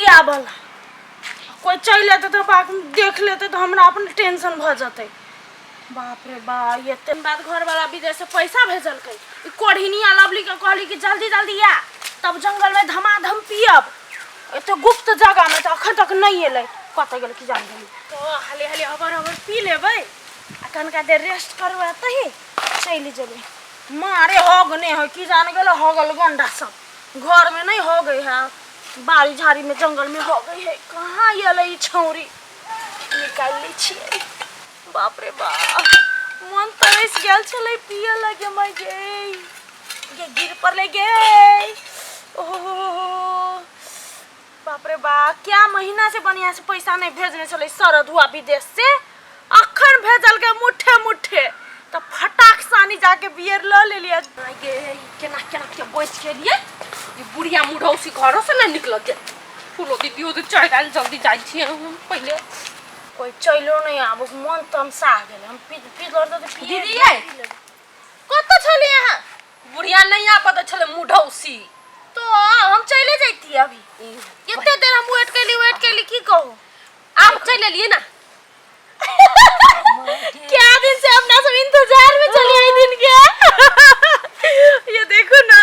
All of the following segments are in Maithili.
पियाबला कोइ चलि एतै तऽ बाप देख लेतै तऽ हमरा अपन टेंशन भऽ जेतै। बाप रे बा, एते दिन बाद घरवाला विदेश से पैसा भेजलकै। ई कोढ़िनिया लवली के कहली कि जल्दी जल्दी आ, तब जंगल में धमाधम पियब, एते गुप्त जगह में। तऽ अखन तक नहीं एलै, कतऽ गेल की जान गेली। तो हाली हाली हबर हबर पी लेबै आ कनिका देर रेस्ट करबै, तही चलि जेबै। मारे हग नहि है की जान गेल, हगल गंडा सब घर में नहीं हो गई है, बाड़ी झाड़ी में जंगल में हो गई है। कहाँ एलै ई छौरी? निकालि लै छियै। बाप रे बाप, मन तरस गेल छलै पिए लगे। माय गे गे, गिर पड़लै गे। ओहो बाप रे बाप, क्या महीना से बढ़िया से पैसा नहीं भेजने छलै शरद हुआ विदेश से, अखन भेजलकै मुट्ठे मुट्ठे, तऽ फटाक सानी जाके बियर लऽ लेलियै। गे, केना केना के बचि गेलियै। ई बुढ़िया मुढ़ौसी घरो से नहि निकलत जे फूलो दीदी ओ चढ़ि गेल। जल्दी जाइ छियै हम पहिले। कोइ चलियो नहि आब, मन तमसा गेलै। हम पी पी लऽ तऽ पिए। दीदी यै। कतऽ छलियै अहाँ? बुढ़िया नहि आबऽ दै छलै मुढ़ौसी। तो हम चले जैती अभी। कते देर हम वेट कैली, वेट कैली, की कहू। आब चलि एलियै ना। क्या दिन से अपना सब इंतजार में चली आई दिन के। ये देखो ना।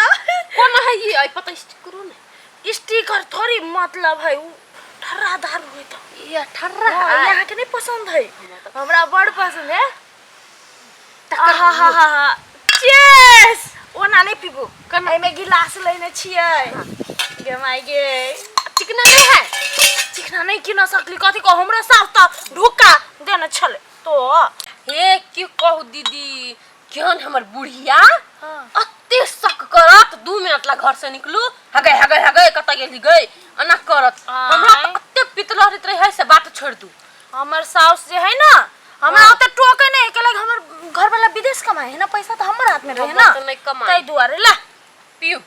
कोन है ई? अइ पता स्टिकरो ने। स्टिकर थोड़ी मतलब है, उ ठर्रा दारू है तो। ये ठर्रा हाँ, है। यहाँ के नहीं पसंद है, हमरा बड़ पसंद है। आहा हा हा हा, चीयर्स। ओना नहीं पीबू। केना? एहिमे गिलास लेने छियै गे माय गे। चिकना नहीं है? चिकना नहीं किन सकली, कथी कहू, हमरा सास तऽ ढुक्का देने छलै तो। हे, की कहू दीदी, केहन हमर बुढ़िया अते शक करत। 2 मिनट ला घर से निकलू, हगे हगे हगे, कतऽ गेली गई, एना करत। हमरा तऽ अते पित लहरैत रहे से बात छोड़ दू। हमर साउस जे है ना, हमरा ओते टोके नहीं केलक। हमर घर वाला विदेश कमाए है ना, पैसा तऽ हमर हाथ में रहे ना। हमर तऽ नहि कमाए। ताहि दुआरे ला। पियू।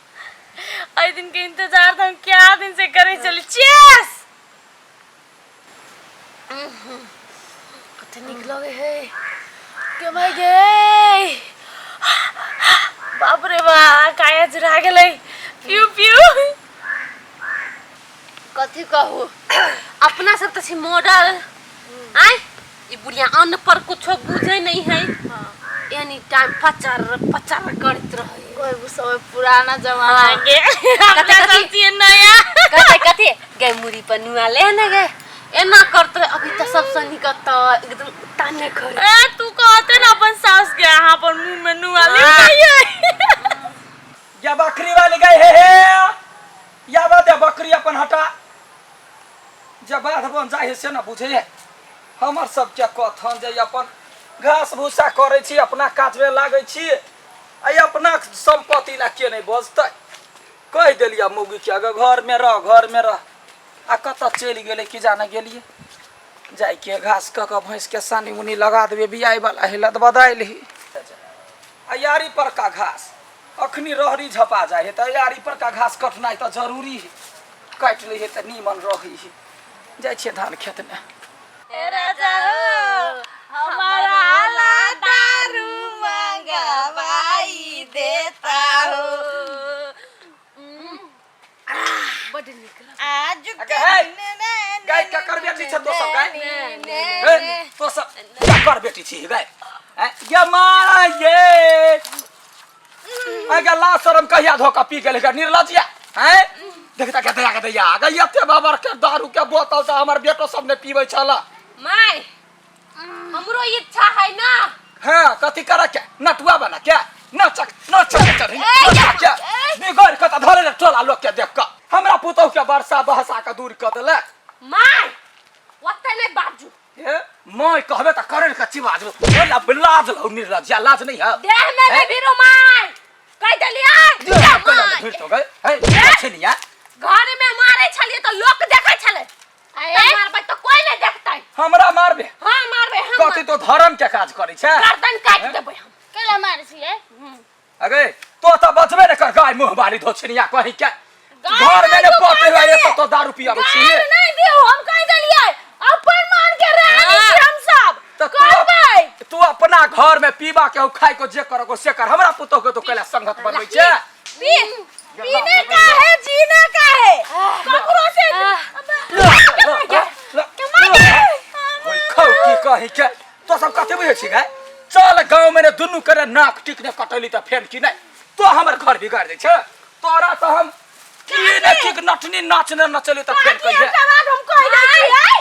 एहि दिन के इंतजार तऽ हम क्या दिन से करे चली। चीयर्स। कते नीक लगे है के भाई गे। बाप रे बा, काया जुड़ा गेलै। पियू पियू। कथी कहू, अपना सब तऽ छी मॉडल आय, ई बुढ़िया अन्न पर कुछो बुझै नहीं है, एनी टाइम पचर पचर करैत रहे। कोई सब पुराना जमाना के, कते अपना कथी? सब छियै नया। कथे कथे गए, मुड़ी पर नुआ ले ने गए, एना करते रहे। अभी तऽ सबसँ नीक तऽ एकदम ताने करे। ए, तू कहते ना अपन सास के, अहाँ अपन मुंह में नुआ ले। या बकरी वाली गए हे हे, या बात बकरी अपन हटा जे बाध बन जाइ है से न बुझे है। हमर सबके कथन जे अपन घास भूसा करै छी, अपना काजमे लागै छी, आ अपना सम्पत्ति ला के नहि बजतै? कहि देलियै मौगी के, अगर घरमे रह, घरमे रह, आ कतऽ चलि गेलै की जाने गेलियै। जाइके घास कऽ कऽ भैंसके सानी उनी लगा देबै, बियाइ वाला है, लदबदाइल ही आ यारी पर का घास अखनी रहरी झपा जाइ है, तऽ यारी पर का घास कटनाइ तऽ जरूरी है। काटि लै है तऽ नीमन रहै है। जाइ छियै धान खेतमे। ए राजा हो, हमारा ला दारू मंगवाई देता हो। बड नीक लग आज अगे हे, गाय ककर बेटी छै तो सब गाय? हे, तो सब ककर बेटी छी गाय? हैं? ये माँ ये अगे ला शरम कहिया धोखा पी गेलै गे निर्लज्जिया हैं? देखता के दया के दया अगे, एते बाबर के दारू के बोतल तऽ हमर बेटो सब ने पीबै छला। माय, हमरो इच्छा है ना। हाँ, कथी करे के? नटुआ बना के नचक नचक चढ़ी नचक के बिगड़ के तऽ धरे टोला लोग के देख कऽ हमरा पुतहु के वर्षा बहसा के दूर कऽ देलक। माय, ओते नहि बाजू। हे मैं कहबे तऽ करे के चिबाज ओला लाज लौ, निर्लज्जा, लाज नहीं है। देह में नहीं भीरो माय, कह देलियै। जे कला में भीड़ तो गए हे छलिया। घर में मारे छलियै तऽ लोक देखै छलै, तऽ मारबै तऽ कोई नहि देखतै। हमरा मारबे? हाँ, मारबै हम। कथी तो धर्म के काज करै छै? गर्दन काटि देबै हम। कैला मारै छियै? अगे तो तऽ बचबे ने कर गाय मुँह बाली धोछनिया कहीं के घर में ने पटे हुए तो तो दारू पियाबै छी। गारि नहि दियौ, हम कहि देलियै, अपन मान के रानी छी हम सब। तऽ तू करबै। तू अपना घर में पीबा के खाय को जे करे को से कर, हमरा पुतोह के तो कैला संगत बनबै छै? पी पीने का है, जीने का है, ककरो से अबे। कही के तो सब कथी बुझै छी गाय चल गाँव में ने दुनू करे नाक टिक ने कटैली तऽ फेर की नहि तो हमर घर बिगाड़ दै छै तोरा तऽ हम की ने ठीक नटनी नाच ने नचली तऽ फेर काकी कहिए एकटा बात हम कहि दै छियै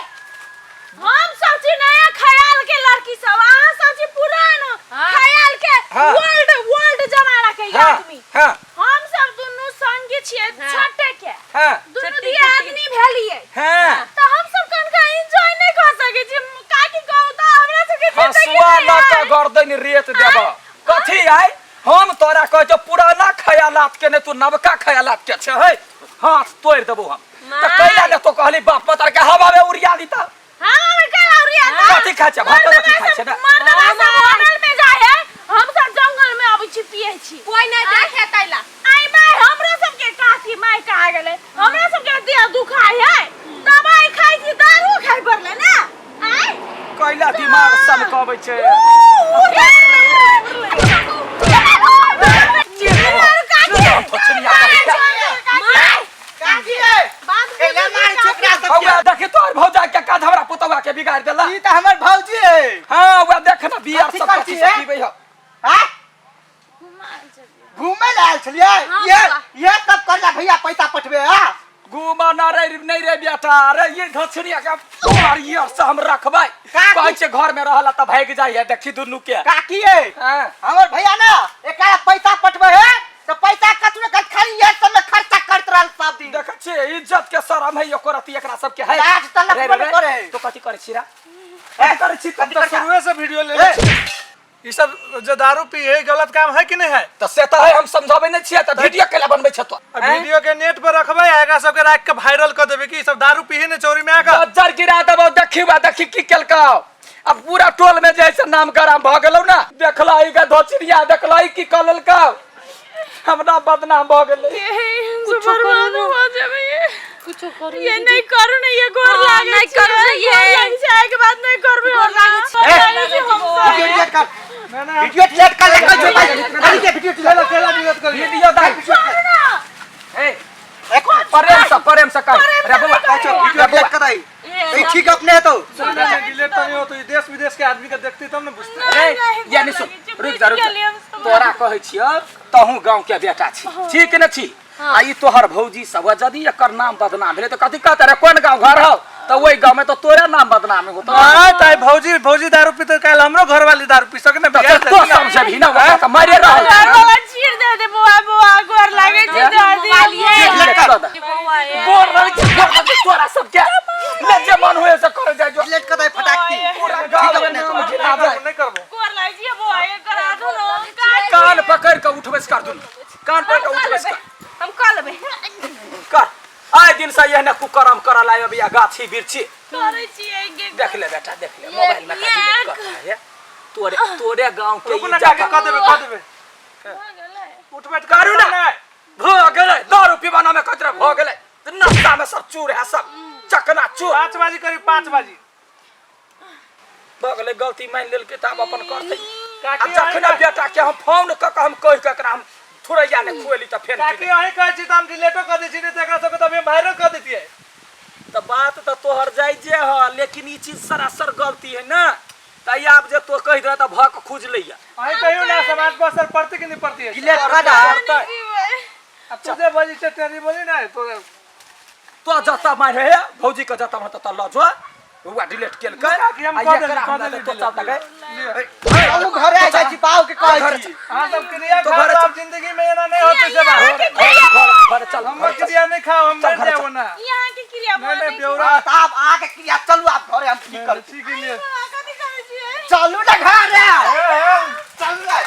हम सब छी नया ख्याल के लड़की सब अहाँ सब छी पुरान ख्याल के हाँ। वर्ल्ड वर्ल्ड जमाना के हाँ आदमी हाँ हम सब दुनू संगी छियै छोटे के हाँ दुनू दियादनी भेलियै हाँ तऽ हम सब कनका एंजॉय नहि कऽ सकै छियै काकी कहू तऽ हमरा सबके जिंदगी हसुआ नहि लऽ है। कऽ गर्दन रेत देब कथी आइ हम तोरा कहै छौ पुराना खयालात के नहि तू नवका खयालात के छै है हाथ तोड़ि देबौ हम तऽ कैला ने तो कहली बाप पतर के हवा में उड़िया दी तऽ हाँ हम कैला उड़िया दी कथी खाइ छै भात रोटी खाइ छै ने मर्दवा सब होटल में जाय है हम सब जंगल में अबै छी पिए छी कोई नहीं देखे तैला आई माय हमरो सबके काकी माय कहा गेलै हमरा सबके देह दुखाय है दवाई खाइ छी दारू खाइ पड़लै ने आय कैला दिमाग सनकबै छै देखी तोहर भौजा के काज हमरा पुतौआ के बिगाड़ देला ई तऽ हमर भौजी है हाँ वह देख ना बियर कथी सब करै कथी छी, सब हे? पीबै हो हाँ घूमे ला आयल छलियै ये ये सब करला भैया पैसा पठबे हाँ घूमा ना रे नहीं रे बेटा अरे ये धछड़िया के तोहर ये से हम रखबै काकी। कहै छै घर में रहला त भागि जाइ है देखी दुनू के काकी है हाँ हमर भैया ना एकरा पैसा पठबे है तो पैसा कथु ने खाली ये सब में खर्चा करत रहल सब दिन देखै छियै इज्जत के शरम है एको रति एकरा सबके है लाज तऽ रे, रे, लगबे रे, करे है। तो कथी करै छी रा कथी करै छी कथी तू करै छी? शुरुए से वीडियो ले ले ई सब जो दारू पी है गलत काम है कि नहीं है तऽ से तऽ है हम समझाबै नहि छियै तऽ वीडियो केला बनबै छै तो आ वीडियो के नेट पर रखबै आ एकरा सबके राख के वायरल कर देबै कि ई सब दारू पी है ने चोरी में आकर गज्जर गिरा देबौ देखी बा देखी की केलकौ अब पूरा टोल में जे है से नाम गराम भऽ गेलौ ना देखला ई के धोचिरिया देखला ई की कऽ लेलकौ हमरा बदनाम भऽ गेलै कुछो बर्बाद हो जेबै ये। कुछो करू ये नहीं करू नहीं ये गोर हाँ, लागे नहीं छै, करू नहीं ये। गोर लागे छै आइ के बाद नहीं करबे गोर लागे छै। गोर लागे छै हम सब। वीडियो डिलीट कर ना ना वीडियो डिलीट कर ले कर भाई के वीडियो केला डिलीट केला डिलीट कर वीडियो दाइ ए प्रेम से प्रेम से कह रे बउआ वीडियो डिलीट कर दई ई ठीक अपने है तो डिलीट तो नहीं हो तो ई देश विदेश के आदमी के देखते तब ना बुझते रे नहीं, यानी गोर सुन लागे छै, रुक जा रुक बुझि गेलियै जा हम सब। तोरा कहै छियौ तहूँ गाँव के बेटा छी ठीक ने छी आ ई तोहर भौजी सब यदि एकर नाम बदनाम भेलै तऽ कथी कहते रे कोन गाँव घर हौ तऽ ओहि गाँव में तऽ तोरे नाम बदनाम होतो हां ताई भौजी भौजी दारू पीते काल हमरो घर वाली दारू पी सके ना तऽ तो समझबही ना ओकरा तऽ मारे रहल घर वाला चीर दे दे बौआ बौआ गोर लागे छै हाँ? दादी मोबाइल ये। डिलीट कर दे। बौआ ये। गोर रहै छै गोर रहै छै तोरा सबके ले जे मन हुए से करे जाय जो डिलीट कर दई फटाक से पूरा गाँव में नाम घिना जाय नहीं करबो गोर लागे छै बौआ ये करा दो ना कान पकड़ के उठबैस कर दुनू कान पकड़ के उठबैस कर हम कऽ लेबै कर आइ दिन से एहने कुकरम करऽ लाय अबैया गाछी बिरछी करै छियै गे देख ले बेटा देख ले मोबाइल में का डिलीट कर है तोरे तोरे गांव के रुकू ना इज्जत काकी कह देबे कह देबे उठ बैठ करू ना भ गेलै दारू पीबाना में कचरा भ गेलै नाश्ता में सब चूर है सब चकना चूर 5 बाजी करीब 5 बाजी भऽ गेलै गलती मानि लेलकै तऽ आब अपन करतै आ काकी जखने बेटा के हम फोन कऽ के हम कहि कऽ एकरा हम थुरैया नहि खुएली तऽ फेर काकी अहीं कहै छी तऽ हम डिलीटो कर दै छी नहि तऽ एकरा सबके तऽ हम वायरल कर दैतियै तऽ बात तऽ तोहर जायजे ह लेकिन ई चीज सरासर गलती है ना तऽ आब जे तो कहि दे तऽ भऽ कऽ खुजलैया अहीं कहियौ ना समाज पर असर पड़तै कि नहि पड़तै डिलीट कर दा अब तू जे बजै छै तेरी बोली ना तो तो जतऽ मारि हे भौजी के जतऽ मारतऽ ततऽ लऽ जो बौआ डिलीट केलकै काकी, हम आ कऽ देली, एकरा कऽ हमरा देली तो चल delete। तकै चलू घरे आ जाइ छी पाओ के कहै छी अहाँ सब क्रिया तो खाओ घरे आब जिंदगी में एना नहीं होते से बाहर घर घर चल हमर घर चल क्रिया नहीं खाओ हम चल, मर घरे जाए चल। ना यहाँ के क्रिया नहीं नहीं बेवरा हाँ, तऽ आब अहाँके क्रिया चलू आब घरे हम ठीक करू ठीक है कथी करै छियै चलू ने घरे चलू ने।